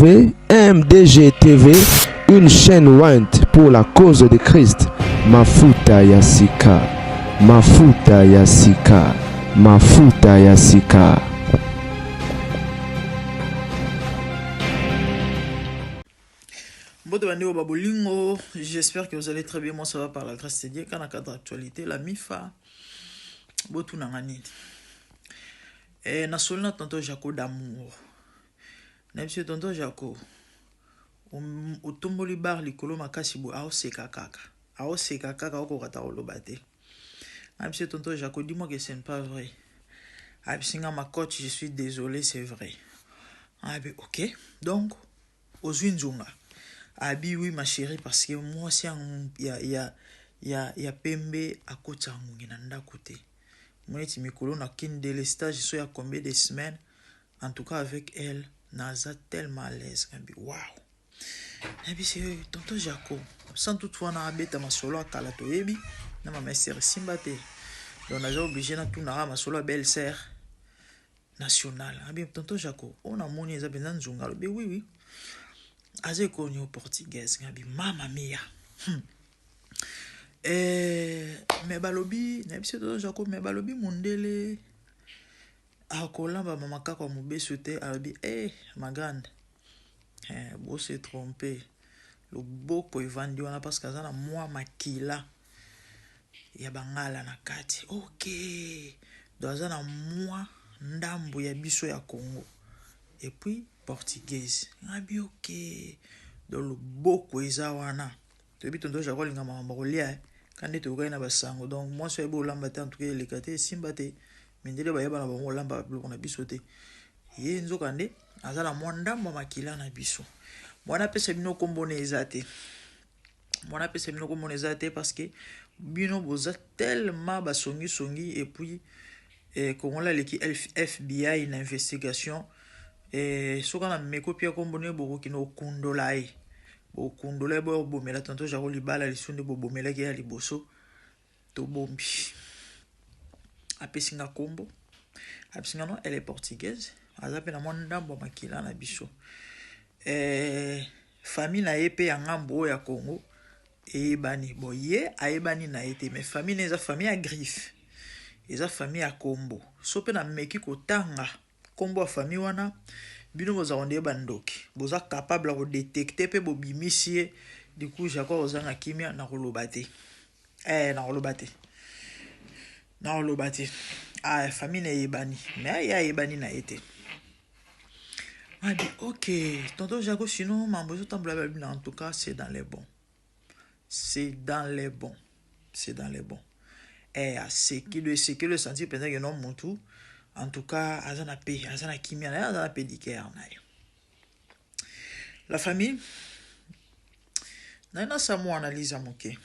MDG TV, une chaîne ointe pour la cause de Christ. Mafuta ya sika, mafuta ya sika, mafuta ya sika. Mbote bandeko ba bolingo, j'espère que vous allez très bien. Moi ça va par la grâce de Dieu. Quand cadre actualité, la MIFA, botuna nga nini? Eh, nasoli na tonton Jaco d'amour. Na biso tonton Jaco, otomboli bar likolo makasi boye, aoseka kaka. Aoseka kaka, okoka ta koloba te. Na biso tonton Jaco, dis-moi que ce n'est pas vrai. Ayebisi nga ma coach, je suis désolé, c'est vrai. Abi ok, donc ozwi nzunga. Abi oui ma chérie parce que mwasi ya pembe akotaka ngongi na ndako te. Moneti mikolo na kin délestage so ya combien de semaines, en tout cas avec elle naza tellement à l'aise. Abi wow. Nayebi se tonton Jaco, sans toutefois na abeta masolo ya kala toyebi na mama Esther esimba te, donc naza obligé natunaka masolo ya belle sœur nationale. Abi tonton Jaco, oyo namoni eza mpenza nzunga. Alobi oui oui, aza ekoni o portugaise. Ngabi mama mia. Eh, mais balobi, nayebi se tonton Jaco, mais balobi mondele akolamba mama kaka mobesu te. Alobi eh, ma grande, eh, bose trompe, loboko evandi wana parce que aza na mwa makila ya bangala na kati. Ok, donc aza na mwa ndambo ya biso ya Congo et puis portugaise. Ngabi ok, donc loboko eza wana. Toyebi tonton Jaco alinga makambo kolia ka nde toyokaki na basango. Donc mwasi oyebi olamba te, en tout cas eleka te, esimba te. Mindele bayeba na bango olamba biloko na biso te. Ye nzoka nde aza na mwa ndambo ya makila na biso. Mwana apesa bino nkombo na eza te, mwana apesa bino nkombo na eza te, parce que bino boza tellement basongisongi. Et puis eh, Congolais aleki FBI na investigation. Eh, soki na meko pia nkombo ne, bokoki na okundola ye, bokundola ye, boyobomela tonton Jaco libala lisu nde bobomelaki ye ya liboso. Tobombi. Apesi nga nkombo, apesi nga no, elle est portugaise, aza mpe na mwa ndambo ya makila na biso. Eh, famille na ye mpe ya ngambo oyo ya Congo eyebani. Bon, ye ayebani na ye te, mais famille na eza famille ya griffe, eza famille ya kombo. So mpe nameki kotanga nkombo ya famille wana, bino boza kondeye bandoki, boza capable ya kodétecter mpe bobimisi ye. Du coup Jacob ozanga kimia. Nakoloba te, eh, nakoloba te, nakoloba te. Ah, famille na eyebani, mais ye ayebani na ye te. Abi ok tonton Jaco, sinon mambo ezotambola babina. En tout cas c'est dans les bons, c'est dans les bons, c'est dans les bons. Eh, aseki lo, eseki lo, esentir mpenza ke no motu en tout cas aza na pe, aza na kimia na ye, aza na pédicare na ye. La famille, naye nasala mwa analyse ya moke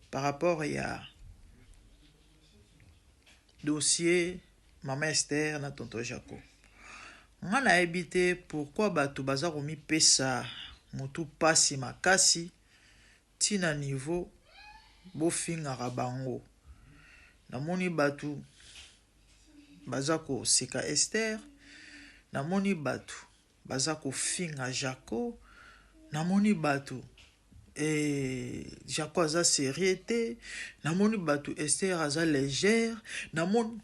par rapport ya dossier mama Esther na tonton Jaco. Nga nayebi te pourquoi bato baza komipesa motu mpasi makasi ntina niveau bofingaka bango. Namoni bato baza koseka Esther, namoni bato baza kofinga Jaco, namoni bato e Jaco aza sérieux te, namoni bato Esther aza légère. Namoni,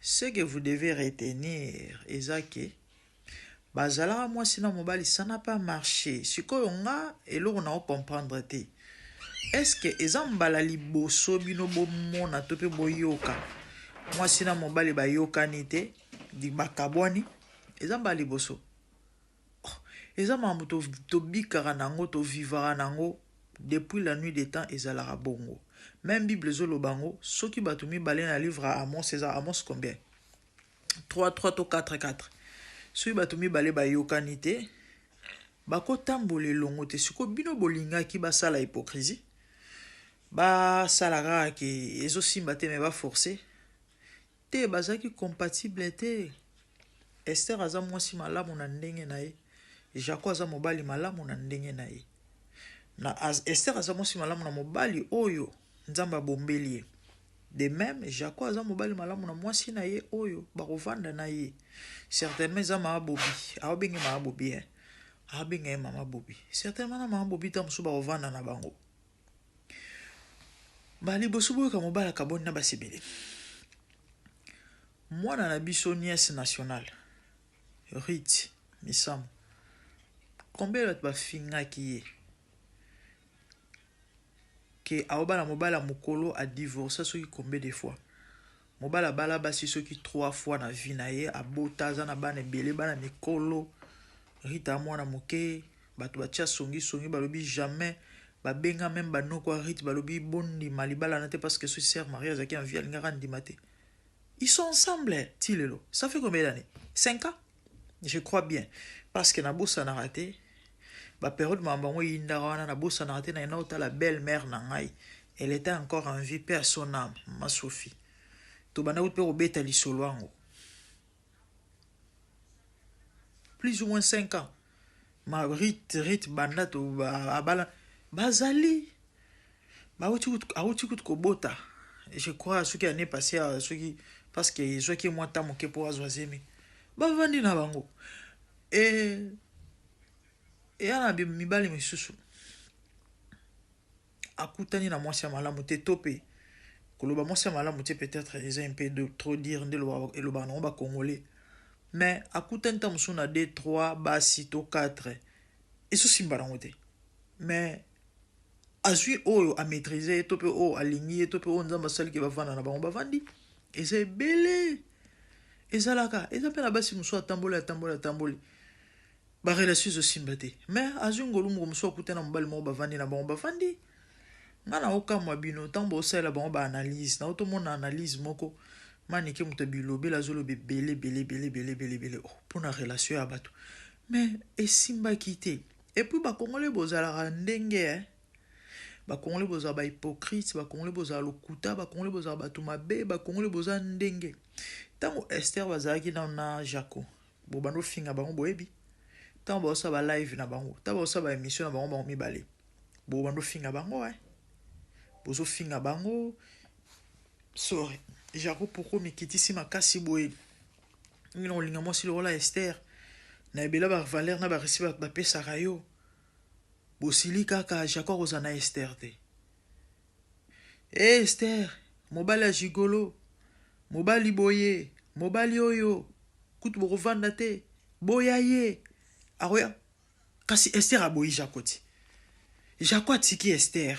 ce que vous devez retenir eza ke bazalaka mwasi na mobali, ça n'a pas marché. Sikoyo nga eloko na ocomprendre te, est-ce que eza mbala liboso bino bomona to mpe boyoka mwasi na mobali bayokani te, bakabwani? Eza mbala liboso? Oh, eza makambo tobikaka nango, tovivaka nango depuis la nuit des temps. Ezalaka bongo. Même Bible ezoloba yango. Soki bato mibale na livre ya Amos, eza Amos combien, 3 3 to 4 4, soki bato mibale bayokani te, bakotambola elongo te. Sikoyo bino bolingaki basala hypocrisie, basala kaka ke ezosimba te, mais baforce te. Bazalaki compatible te. Esther aza mwasi malamu na ndenge na ye, Jaco aza mobali malamu na ndenge na ye. Na Esther aza mwasi malamu na mobali oyo Nzambe abombeli ye. De même, Jaco aza mobali malamu na mwasi na ye oyo bakovanda na ye. Certainement eza mama Bobi. Aobenge mama Bobi hein. Aobenga ye mama Bobi. Certainement na mama Bobi ta mosusu bakovanda na bango. Ba liboso boyoka mobali akaboni na basi ebele. Mwana na biso nièce nationale Ruth Misamu. Combien bato bafingaki ye? Que aobala mobali ya mokolo a divorca soki combien de fois mobali abala basi soki 3 fois na vie na ye abota aza na bana ebele bana mikolo Rita mwana moke bato batia songi songi balobi jamais babenga meme banoko ya Rite balobi bondima libala na te parce que soki sœur Marie azalaki en vie alingaka ndima te. Ils sont ensemble ti lelo, ça fait combien d'années? 5 ans je crois bien, parce que nabosanaka te ba période makambo yango eyindaka wana, nabosanaka te nakenda kotala belle mère na ngai, elle était encore en vie, paix à son âme, mama Sophie, tobanda kutu mpe kobeta lisolo yango plus ou moins 5 ans ma Rite Rite banda to abala bazali awuti kutu kobota, je crois soki année passée, soki parce que ezwaki mwa temps moke mpo azwa zemi, bavandi na bango. E eya na mibali misusu akutani na mwasi ya malamu te, to mpe koloba mwasi ya malamu te peut-être eza un peu de trop dire nde elobaka nango bacongolais, mais akutani ta mosusu na 2 3 basi to 4, ezosimba nango te, mais azwi oyo amaîtrise ye, to mpe oyo alingi ye, to mpe oyo Nzambe asaliki bavanda na bango, bavandi. Eza ebele, ezalaka eza mpe na basi mosusu atamboli atamboli atamboli, barelation ezosimba te, mais azwi ngolu moko mosusu, akuta na mobali moko, bavandi na bango, bavandi. Nga na okamwa bino ntango bosalela bango baanalyse na otomona analyse moko manike moto bilobela azoloba ebele ebele ebele ebele ebele ebele, oh, mpona relation ya bato, mais esimbaki te. Et puis bakongole bozalaka ndenge eh? Bakongole bozala bahypocrite, bakongole bozala lokuta, bakongole bozala bato mabe, bakongole boza ndenge. Ntango Ester bazalaki nano na Jaco, bobanda ofinga bango, boyebi ntango baosala balive na bango, ntango baosala baémission na bango, bango mibale bobanda ofinga bango, eh? Bozofinga bango, sorry Jaco, pourquoi mikitisi makasi boye? Ngi na kolinga mwasi lokola Ester na ebele bavaleur na baresi bapesaka yo, bosili kaka. Jaco akozala na Ester te. E Ester mobali ya gigolo, mobali boye, mobali oyo kutu bokovanda te, boya ye akoya. Kasi Ester aboyi Jaco ti Jaco atiki Ester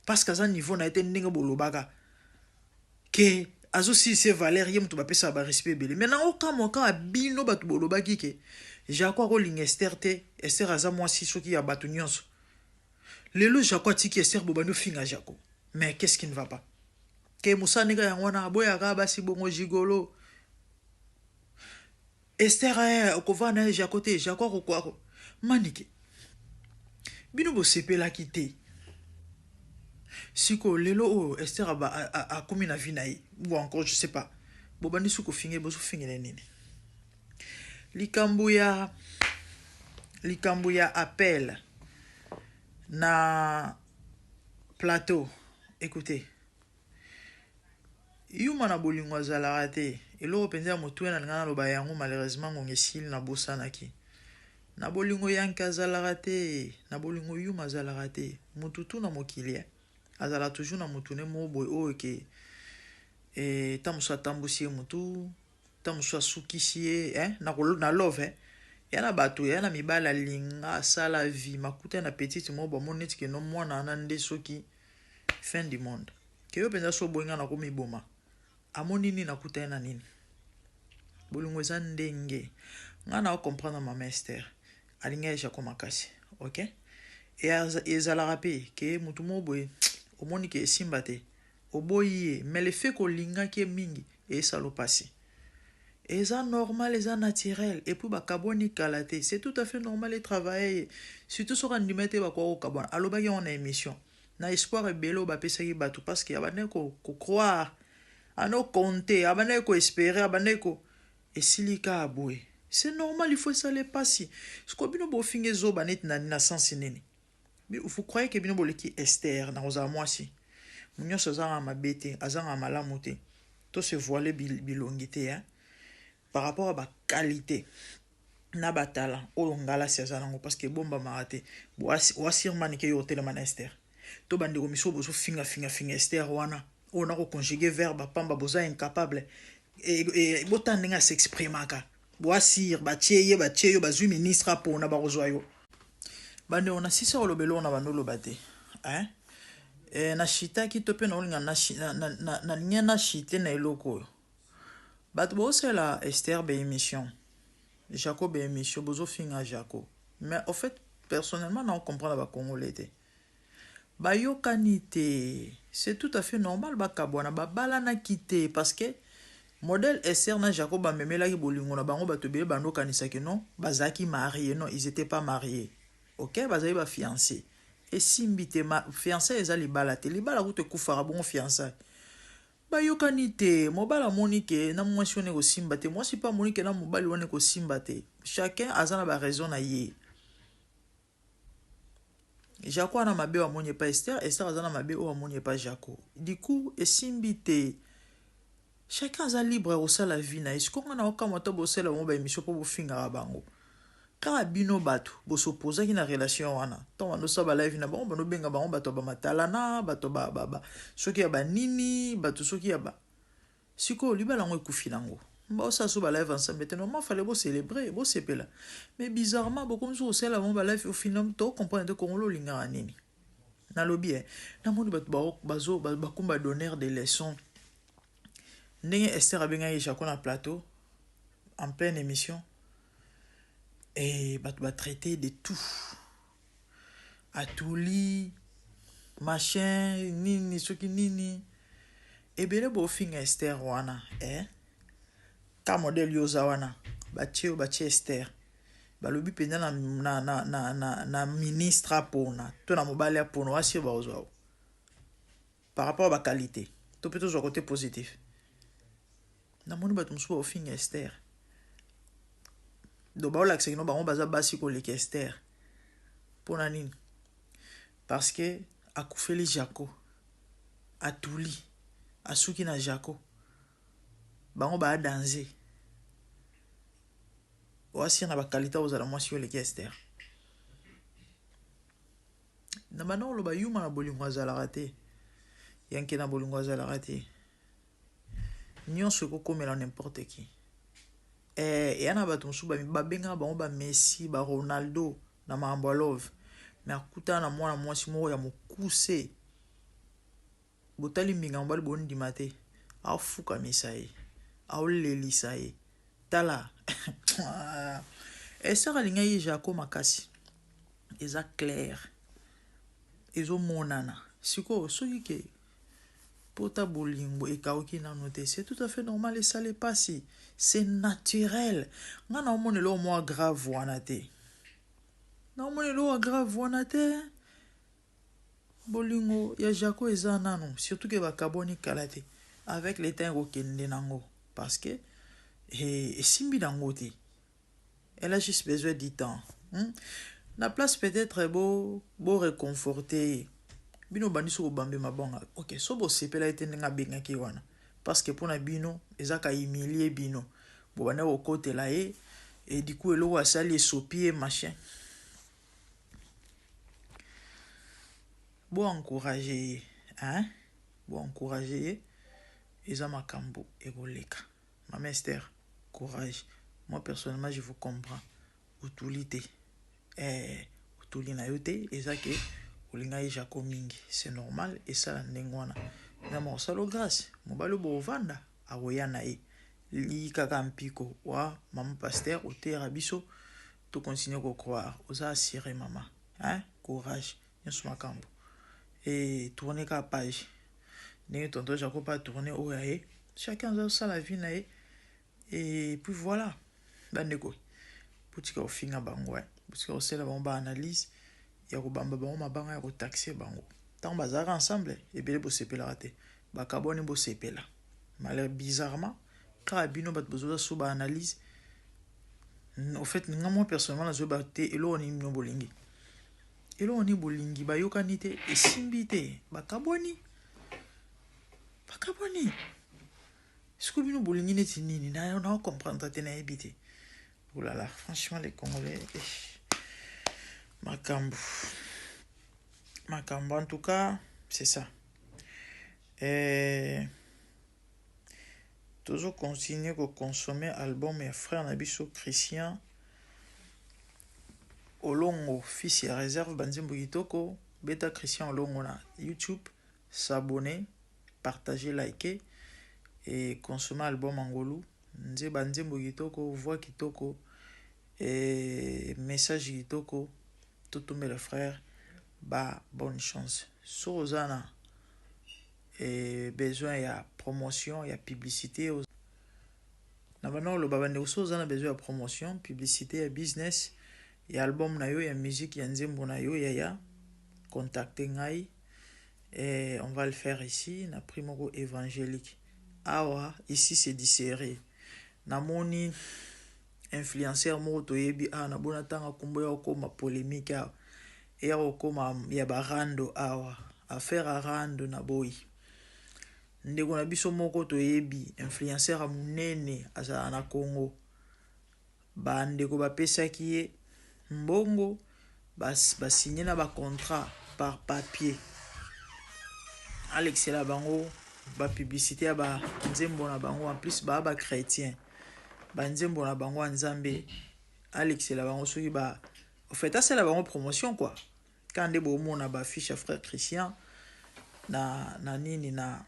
parce que aza niveau na ye te. Ndenge bolobaka ke azosilisa valeur ye, moto bapesaka barespect ebele, mais nango kamwa kaka bino bato bolobaki ke Jaco akolinga Ester te, Ester aza mwasi soki ya bato nyonso. Lelo Jaco atiki Ester, bobandi ofinga Jaco. Mais qu'est-ce qui ne va pas? Ke mosala ndenge yango wana aboyaka basi bongo gigolo Ester okovanda na ye Jaco te, Jaco akokwako manike. Bino bosepelaki te. Sikoyo lelo oyo Ester akomi na vie na ye ou encore je sais pas, bobandi soki kofinga, bozofingela nini? Likambo ya appel na plateau, écoutez, yuma na bolingo azalaka te. Eloko mpenza ya motuya na linga naloba yango, malheureusement ngonga esili, nabosanaki. Na bolingo yanke azalaka te, na bolingo yuma azalaka te. Motu tu na mokili azala toujours na motu ne moko boye oyo ke ta mosusu atambusi ye motu, ta mosusu asukisi ye na love ya na bato ya na mibali alinga asala vie makuta na petite moko, bamoni neti keno mwana wana nde soki fin du monde, ke yo mpenza so oboyi nga na komiboma. Amoni nini? Akuta ye na nini? Bolingo eza ndenge nga na ocomprendre. Mama Ester alingi ye Jaco makasi, ok, ezalaka mpe ke motu moko boye omoni ke esimba te, oboyi ye, mais le fait kolingaki ye mingi esala mpasi. Eza normal, eza naturel. Et puis bakabwani kala te, c'est tout à fait normal. Etravaille ye surtout soki andima te bakoka kokabwana. Alobaki yango na émission na espoir ebele oyo bapesaki bato, parce que abandaki kocroire, abandaki kocompter, abandaki koespérer, abandaki ko esili kaka boye. C'est normal, il faut esala epasi. Sikoyo bino bofinga ezoba neti na sens nini? Vous croyez ke bino boleki Ester na kozala mwasi? Nyonso azangaka mabe te, azangaka malamu te. To se voiler bilongi te hein. Par rapport à ba qualité na ba talent oyo ngalasi aza nango parce que ebombamaka te. Oasir manike yo otelema na Esther. To bandeko misusu bozo finga finga finga Esther wana oyo nako conjuguer verbe pamba boza incapable. E, e, botala ndenge asexprimaka. Boasir batie ye batie yo bazwi ministre apona bakozwa yo. Bandeko na sisa koloba eloko na bando oloba te. Hein? E, na shitaki to mpe naolinga nalingi na shite na eloko oyo. Bato bosala Esther ba émission. Jacob ba émission bozofinga Jaco. Mais au fait personnellement na comprendre ba Congolais te. Bayokani te. C'est tout à fait normal bakabwana babalanaki te parce que modèle Esther na Jacob bamemelaki bolingo na bango bato ebele bandokanisaki non bazalaki mariés non ils étaient pas mariés. OK bazali ba fiancés. Esimbi te ma fiancé eza libala te libala kutu ekufaka bongo fiançailles. Bayokani te mobali amoni ke na mwasi wana ekosimba te mwasi mpe amoni ke na mobali wana ekosimba te chacun aza na ba raison na ye. Jaco ana mabe oyo amoni epa Esther, Esther aza na mabe oyo amoni epa Jaco. Du coup esimbi te. Chacun aza libre ya kosala vie na ye. Sikoyo nga na okamwa to bosala bango ba émission mpo bofingaka bango. Kaka bino bato bosopozaki na relation wana. Ntango bandosala ba live na bango bandobenga bango bato ya bamatalana, bato ba, ba, ba, soki ya banini, bato soki ya ba. Sikoyo libala yango ekufi nango. Baosala so ba live ensemble te normalement fallait bo célébrer, bo sepela. Mais bizarrement bokomi so kosala bango ba live au final to comprendre te Congolo olingaka nini. Nalobi eh, namoni bato bazo bakumba donneur de leçons. Ndenge Esther abengaki Jaco na plateau en pleine émission et bato ba traité de tout. Atuli machin nini soki nini ebele bofinga Esther wana eh ka modèle yo oza wana batie yo batie Esther balobi mpenza na, na, na, na, na, na ministre apona to na mobali apona wasi yo bakozwa yo par rapport à ba qualité to mpe tozwa côté positif. Namoni bato mosusu baofinga Esther donc baolakisa kino bango baza basi koleka Esther mpona nini parce que akufeli Jaco atuli asuki na Jaco bango baa danger oasir na bakalite ozala mwasi oleki Esther. Na banda koloba yuma na bolingo azalaka te yanke na bolingo azalaka te nyonso ekokomela n'importe qui. Eh, eya na bato mosusu babengaka bango ba Messi ba Ronaldo na makambo ya love mais akutana na mwana mwasi moko ya mokuse botali mbinga mobali bondima te afukamisa ye aolelisa ye tala. Esther alingaki Jaco makasi eza clair ezomonana sikoyo soki ke pota bolingo ekauki nano te c'est tout à fait normal esala epasi c'est naturel. Nga na omona eloko mwa grave wana te na omona eloko grave wana te bolingo ya Jaco eza nano surtout ke bakabwani kala te avec le temps ekokende nango parce que esimbi nango te. Elle a juste besoin du temps. Na place peut-être bo bo réconforter bino bandi so kobambe mabonga. OK, so bosepela ete ndenge abengaki wana parce que mpona bino ezaka humilier bino. Bo banda kokotela ye et du coup eloko asali esopi ye machin. Bo encourager ye, hein? Bo encourager ye eza makambo ekoleka. Maman Esther, courage. Moi personnellement je vous comprends. Otuli te. Eh, otuli na yo te eza ke olingaki Jaco mingi. C'est normal esala ndenge wana. Nzambe akosala grâce. Mobali bovanda akoya na ye. Li kaka mpiko wa maman pasteur oteyaka biso to continue ko croire. Oza assuré maman. Hein? Courage. Nyonso makambo. Et tourner ka page. Ndenge tonton Jaco pa tourner oyo ya ye. Chacun azosala vie na ye. Et puis voilà. Bandeko. Botika kofinga bango, botika kosala bango ba analyse ya kobamba bango mabanga ya kotaxe bango. Ntango bazalaka ensemble ebele bosepelaka te. Bakabwani bosepela. Malheur bizarrement kaka bino bato bozoza so ba analyse. Au fait nga moi personnellement nazoyeba te eloko nini bino bolingi. Eloko nini bolingi bayokani te esimbi te bakabwani. Bakabwani. Sikoyo bino bolingi neti nini? Na na comprendre te, nayebi te. Oh là là, franchement les Congolais, eh, makambo. Makambo en tout cas, c'est ça. Eh, tozo continuer ko consommer album ya frère na biso Christian Olongo, fils ya réserve banzembo kitoko, beta Christian Olongo na YouTube, s'abonner, partager, liker et consommer album Angolu. Nze banzembo kitoko, voix kitoko et message kitoko. Totombela frère ba bonne chance. So oza na et besoin ya promotion ya publicité na bana oloba bandeko, so oza na besoin ya promotion, publicité ya business, ya album na yo, ya musique, ya nzembo na yo, yaya, contacte ngai et on va le faire ici na prix moko évangélique. Awa ici c'est du sérieux. Namoni influenceur moko toyebi awa na bona ntanga nkombo ya kokoma polémique awa, eya kokoma ya barando awa, affaire ya rando na boyi. Ndeko na biso moko toyebi, influenceur ya monene, azala na Congo, bandeko bapesaki ye mbongo, basinye na bacontrat par papier, alekisela bango bapublicité ya banzembo na bango. En plus baa bachrétien, banzembo na bango ya Nzambe, alekisela bango soki ba en fait asala bango promotion quoi. Ka nde bomona bafiche ya frère Christian na nini na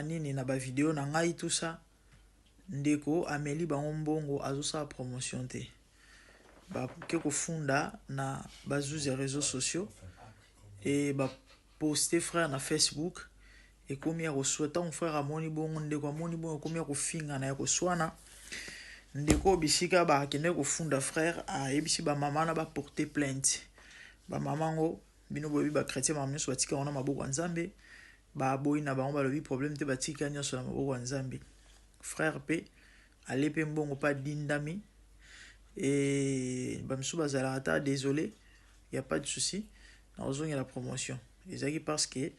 nini na bavideo na ngai, tout ça. Ndeko ameli bango mbongo, azosala promotion te. Bakoki kofunda na bazuzi ya réseaux sociaux e baposte frère na Facebook, ekomi ya koswa. Ntango frère amoni bongo, ndeko amoni bongo, ekomi ya kofingana, ya koswana. Ndeko, bisika bakende kofunda frère, ayebisi bamama na baporte plainte. Bamama ngo, bino boyebi bachrétien, mama nyonso batika yango na maboko ya Nzambe. Baboyi na bango, balobi problème te, batika nyonso na maboko ya Nzambe. Frère mpe ale mpe mbongo mpe adindami e bamisusu bazalaka ata désolé, y a pas de souci, nakozongela promotion. Ezalaki parce que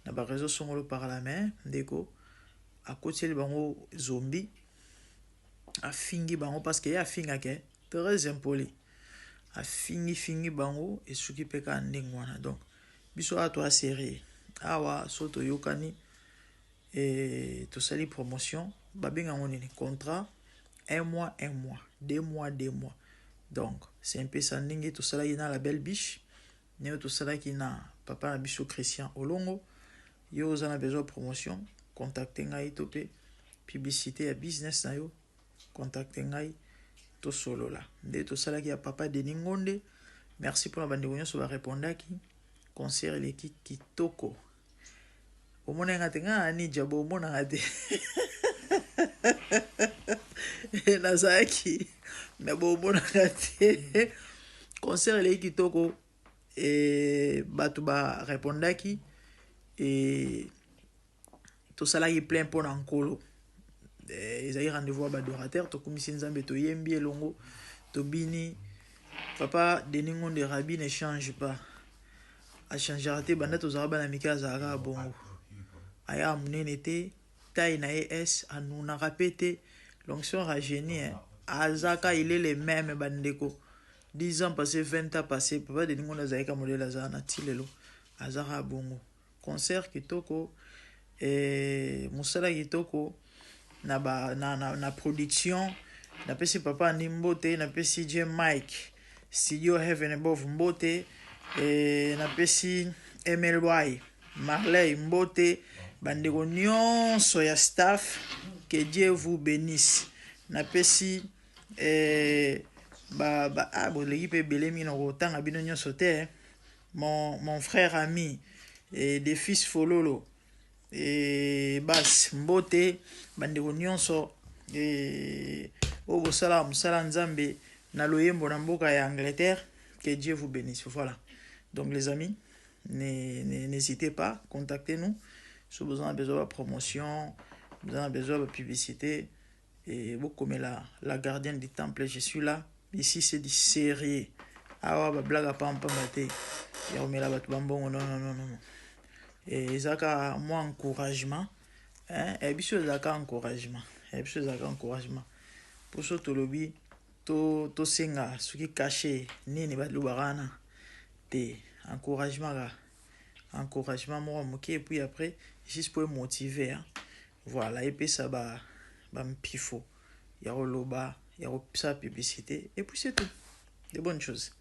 na baréseau songolo par la main, ndeko akotieli bango zombi, afingi bango parce que ye afingaka très impoli, afingifingi bango, esuki mpe kaka ndenge wana. Donc biso awa toa sérieux awa. So toyokani e tosali promotion, babenga yango nini, contrat, un mois, un mois, 2 mois, 2 mois. Donc c'est un peu ça. Ndenge tosalaki na la belle biche, ndenge tosalaki na papa na biso Christian Olongo. Yo oza na besoin promotion, contacte ngai, to mpe publicité ya business na yo, contacte ngai, tosolola nde tosalaki ya papa Denis Ngonde. Merci mpona bandeko nyonso barépondaki. Concert eleki kitoko. Omonanga te, ngai anija bo omonanga te, nazalaki me bomonaka te. Concert eleki kitoko e bato barépondaki e tosalaki plein mpona Nkolo. Ezalaki rendez-vous ya baadorateur, tokumisi Nzambe, toyembi elongo, tobini. Papa Denis Ngonde Rabi ne change pas, achangera te. Banda tozalaka bana mike, azalaka bongo, aya monene te, taille na ye s anunaka mpe te. L'onction rajeunit, azaka, il est le même. Bandeko, 10 ans passé, 20 ans passé, papa Denis Ngonde azalaki modèle azala na ti lelo, azaka bongo. Concert kitoko e mosala kitoko na, ba, na production. Napesi papa Andi mbote, napesi J Mike Studio Heaven Above mbote e napesi Mly Marley mbote, bandeko nyonso ya staff, que Dieu vous bénisse. Napesi ba, ah, boleki mpe ebele mingi na kotanga bino nyonso te. Mon frère ami et des fils Fololo e bas mbote, bandeko nyonso e oyo bosalaka mosala Nzambe na loyembo na mboka ya Angleterre, que Dieu vous bénisse. Voilà, donc les amis, n'hésitez pas, contactez-nous si vous avez besoin de promotion, vous avez besoin de publicité et bokomela la gardienne du temple, je suis là. Ici c'est du sérieux. Awa bablaga pampamba te ya komela bato bambongo, non, non, non, non. Ezalaka mwa encouragement, hein? Biso ezalaka encouragement, biso ezalaka encouragement. Mpo so tolobi tosenga soki cachet nini balobaka wana te, encouragement kaka, encouragement moko moke, et puis après juste po emotiver, hein? Voilà, epesa bampifo ya koloba, ya kosala publicité, et puis c'est tout, de bonnes choses.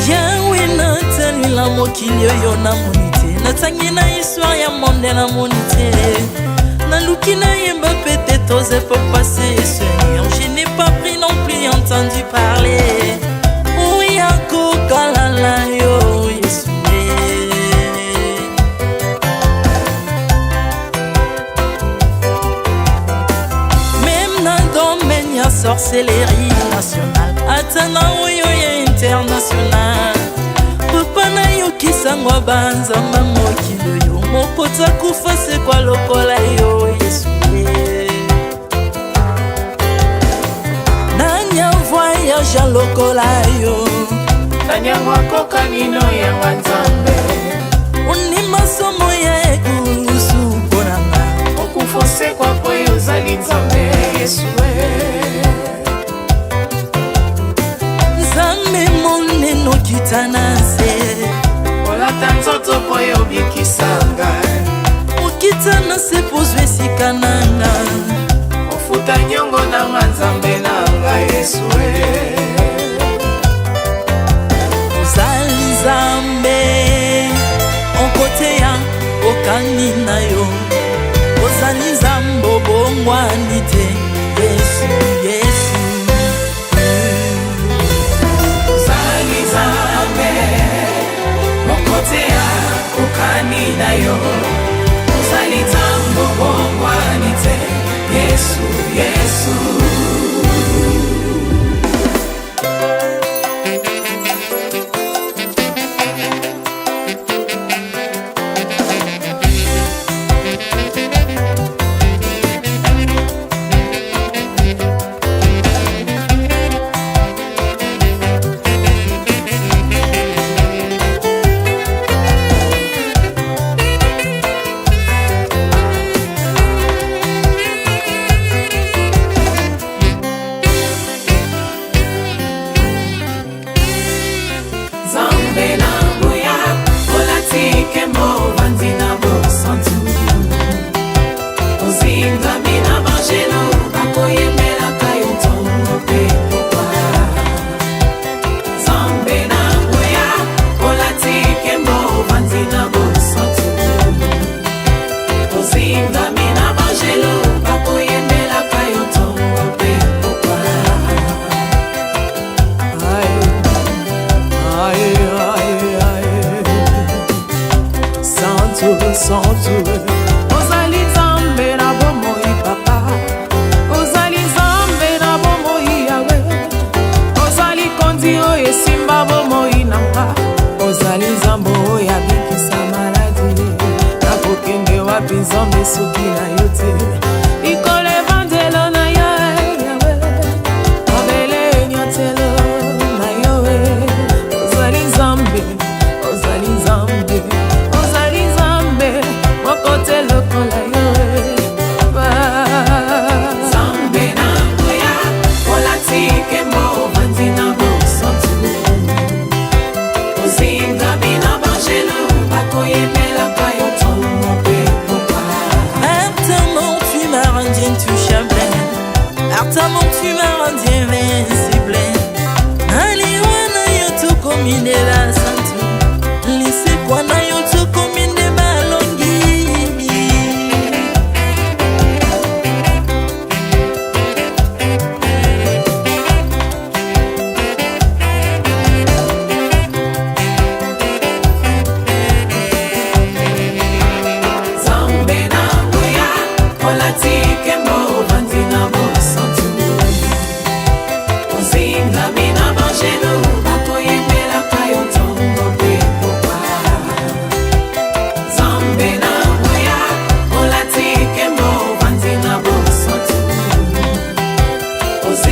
Yawe, natalela mokili oyo, namoni te. Natangi na histoire ya monde, namoni te. Naluki nayemba peut-être aux époques passées. Seigneur, je n'ai pas pris non plus entendu parler oya kokalala yo, Yesu. Même na domaine ya sorcellerie nationale, ata na oyo ya international, papa, nayokisango banzamba mokili oyo, moko takufa sekwa lokola yo, Yesu. Nani avoyagea lokola yo? Nani yango akokani no yanga Nzambe? Ondima somo ya ekulusu mpo na nga. Okufa, osekwa mpo yo ozali Nzambe, Yesu. Nzambe monene, okita na se. Olata nzoto mpo yo obikisa ngai. Okita na se mpo ozwa esika na nga. Ofuta niongo nanga, Nzambe na ngai, Yesu. Ozali Nzambe okoteya okani na yo. Ozali Nzambe obongwani te, Yesu, Yesu. Ozali Nzambe moko te akokani na yo. Ozali Nzambe obongwani te, Yesu, Yesu. Nzambe na nguya, olati nkembo, ovandi na bosantu. Ozingami na bangelo, bakoyembelaka yo ntongo mpe pokwa. Nzambe na nguya, olati nkembo, ovandi na bosantu. Ozingami na bangelo, bakoyembelaka yo ntongo mpe pokwa. Aïe, aïe, aïe, aïe. Santu, santu. Ozali Nzambe na bomoi, papa. Ozali Nzambe na bomoi, Yawe. Ozali kondi oyo esimba bomoi na nga. Ozali Nzambe oyo abikisa maladi. Nakokende wapi, Nzambe, soki na yo te? Likolo evandelo na yo, Yawe. Mabele enyatelo na yo. Ozali Nzambe, ozali Nzambe, ozali Nzambe moko te lokola yo. Nzambe na nguya, olati nkembo, ovandi na bosantu. Ozingami na bangelo, bakoyembelaka yo ntongo mpe pokwa.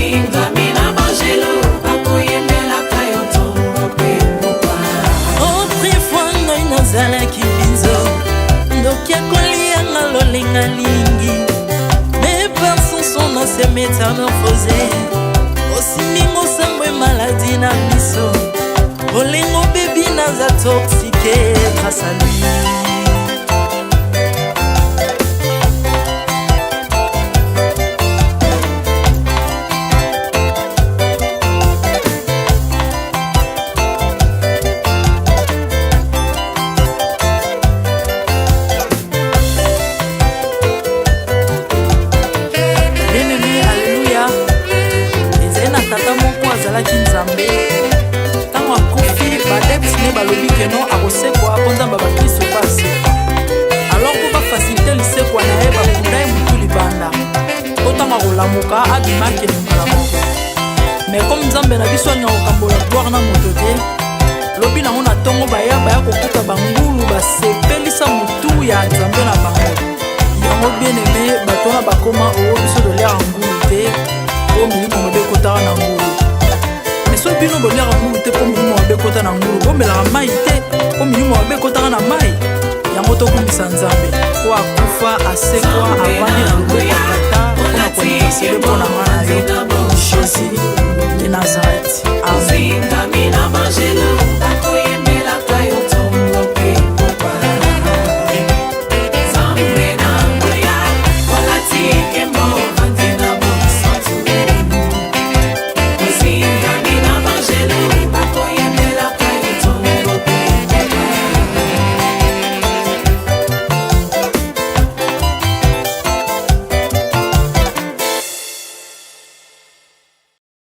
Balingami na bangelo bakoyembelaka yo ntongo mpe pokwa. Autrefois ngai nazalaki binzo, ndoki akolianga lolenga lingi, mais par son son na se métamorphose, osimbi ngosambo maladi na biso, bolingo bebi naza toxique grâce à lui. Bien-aimé, alleluya. Ezali na tata moko azalaki Nzambe. Ntango akufi, baadeptes ne balobi keno akosekwa mpo Nzambe ya bakristo mpe asekwa. Alors mpo bafacilite lisekwa na ye, bakunda ye motu libanda, mpo ntango akolamuka abima akende mbala moko. Mais comme Nzambe na biso alinga kokambola gloire na moto te, lobi nango na ntongo baya baya kokuta bangulu basepelisa motu ya Nzambe na bango. Yango, bien aimé, bato wana bakoma oo biso toliaka ngulu te mpo milimo mabe ekotaka na ngulu. Mais soki bino boliaka ngulu te mpo milimo mabe ekota na ngulu, bomelaka mai te mpo milimo mabe ekotaka na mai. Yango tokumisa Nzambe po akufa, asekwa, avandi na loboko ya Tata mpona kointercéder mpo na nga na yo.